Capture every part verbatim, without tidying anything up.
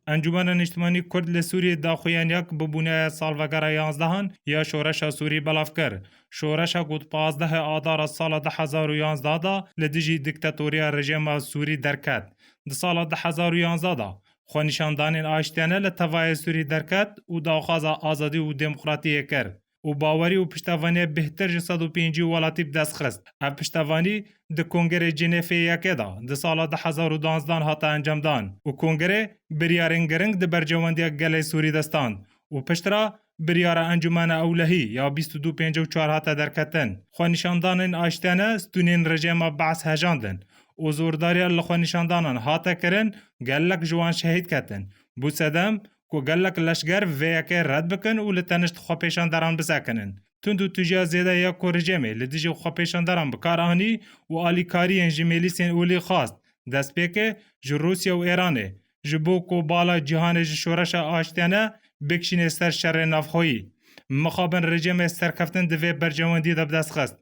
Encûmena Niştimanî Kurd li Sûriyê daxuyaniya ku bibûnaya salvegera yanzdehan ya Şoreşa Sûrî belav kir. Şoreşa ku di pazdehê Adara sala du hezar û yanzdeh de li dijî diktatoriya rejîma Sûrî derket. Di sala du hezar û yanzdeh de xwenîşandanên aştiyane li tevayê Sûrî derket û daxwaza azadî û demokratiyê kir. Û bawerî û piştevaniyê bêhtir ji sed û pêncî welatî bi dest xist. Ev piştevanî di Kongerê Cenêfê yekê de di sala du hezar û duwazdeh hate encamdan û kongerê biryarên giring di berjewendiya gelê Sûrî de stand û piştre biryara Encûmena Ewlehî ya bîst û du pêncî û çar hate derketin. Xwenîşandanên aştiyane stûnên rejîma Be'es hejandin û zordariya li xwenîşandanan hate kirin, gelek ji wan şehîd ketin. Bû sedem ku gelek leşger vê yekê red bikin û li tenişt xwepêşanderan bisekinin. Tund û tûjiya zêde ya ku rejîmê li dijî xwepêşanderan bi kar anî û alîkariyên ji mêlîsên olî xwest, destpêkê ji Rûsya û Îranê, ji bo ku bala cîhanê ji şoreşa aştiyane bikişîne ser şerê navxweyî. Mixabin rejîmê serkeftin di vê berjewendî de bi dest xist.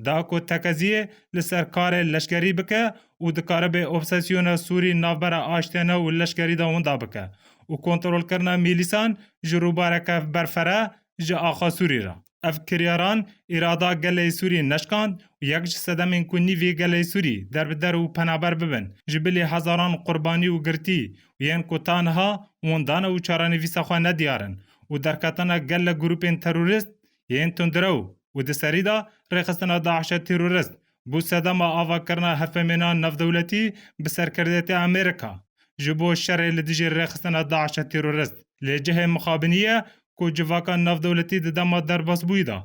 Da ku tekeziyê li ser karê leşkerî bike û dikaribe obsesyona Sûrî navbera aştiyane û leşkerî de winda bike û kontrolkirina mîlîsan ji rûbareke berfere ji axa Sûrî re. Ev kiryaran îrada gelê Sûrî neşkand û yek ji sedemên ku nîvî gelê Sûrî derbider û penaber bibin, ji bilî hezaran qurbanî û girtî û yên ku ta niha windana û çarenivîsa xwe nediyar in û derketina gelek grûpên terorîst yên tundrew û di serî de rêxistina DAIŞa terorîst bû sedema avakirina hevpeyvîna navdewletî bi serkirdeyetiya Amerîka ji bo şerê li dijî rêxistina DAIŞa terorîst. Lê cihê mixabinî ye ku civaka navdewletî di dema derbasbûyî de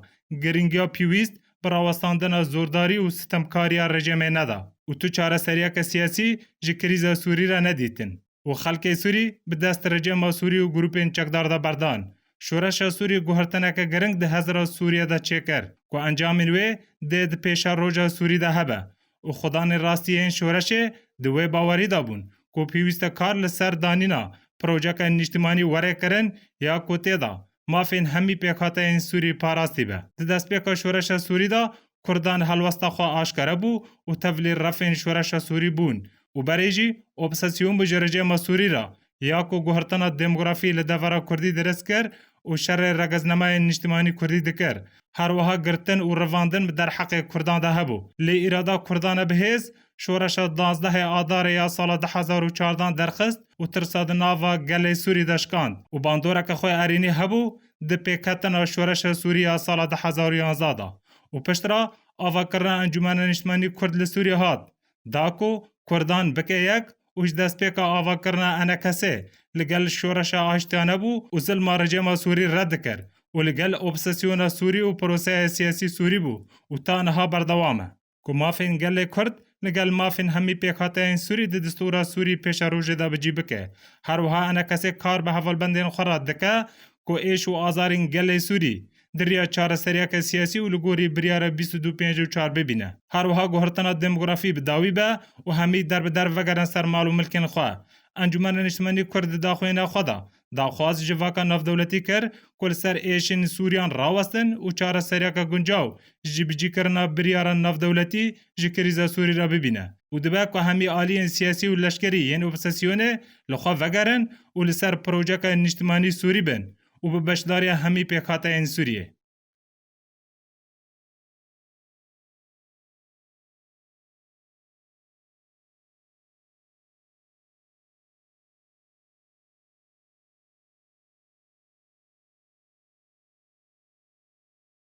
girîngiya pêwîst bi rawestandina zordarî û sitemkariya rejîmê neda û tu çareseriyeke siyasî ji krîza Sûrî re nedîtin û xelkê Sûrî bi dest rejîma Sûrî û grûpên çekdar de berdan. Şoreşa Sûrî guhertineke giring di hezira Sûriye de çêkir ku encamên wê dê di pêşeroja Sûrî de hebe û xudanên rastî yên şoreşê di wê bawerî de bûn ku pêwîst e kar li ser danîna projeke niştimanî were kirin ya ku tê de mafên hemî pêkhateyên Sûrî parastî be. Di destpêka şoreşa Sûrî de Kurdan helwesta xwe aşkere bû û tevlî refên şoreşa Sûrî bûn û berê jî obsesyon bû ji rejîma Sûrî re ya ku guhertina demografî li devera Kurdî dirist kir û şerê regeznamayên niştimanî Kurdî dikir. Her wiha girtin û rivandin bi derheqê Kurdan de hebû. Lê îrada Kurdan e bihêz, şoreşa duwazdehê Adarê ya sala du hezar û çardeh derxist û tirsa di nava gelê Sûrî de şikand û bandoreke xwe erênî hebû di pêketina şoreşa Sûrî ya sala du hezar û yanzdeh de û piştre avakirina Encûmena Niştimanî Kurd li Sûrî hat, da ku Kurdan bike yek û ji destpêka avakirina enekesê li gel şoreşa aştiyane bû û zilma rejîma Sûrî red dikir û li gel obsesyona Sûrî û proseya siyasî Sûrî bû û ta niha berdewam e. Ku mafên gelê Kurd li gel mafên hemî pêkhateyên Sûrî di distûra Sûrî pêşerojê de bi cî bike. Her wiha enekesê kar bi hevalbendên xwe re dike ku êş û azarên gelê Sûrî di riya çareseriyeke siyasî û li gorî biryara bîst û du pêncî û çar bibîne. Her wiha guhertina demografî bi dawî be û hemî derbider vegerin ser mal û milkên xwe. Encûmena Niştimanî Kurd di daxuyaniya xwe de daxwaz ji civaka navdewletî kir ku li ser êşên Sûriyan rawestin û çareseriyeke guncaw ji bicîkirina biryara navdewletî ji krîza Sûrî re bibîne û dibe ku hemî aliyên siyasî û leşkerî yên opozîsyonê li xwe vegerin û li ser projeke niştimanî Sûrî bin û bi beşdariya hemî pêkhateyên Sûriyê.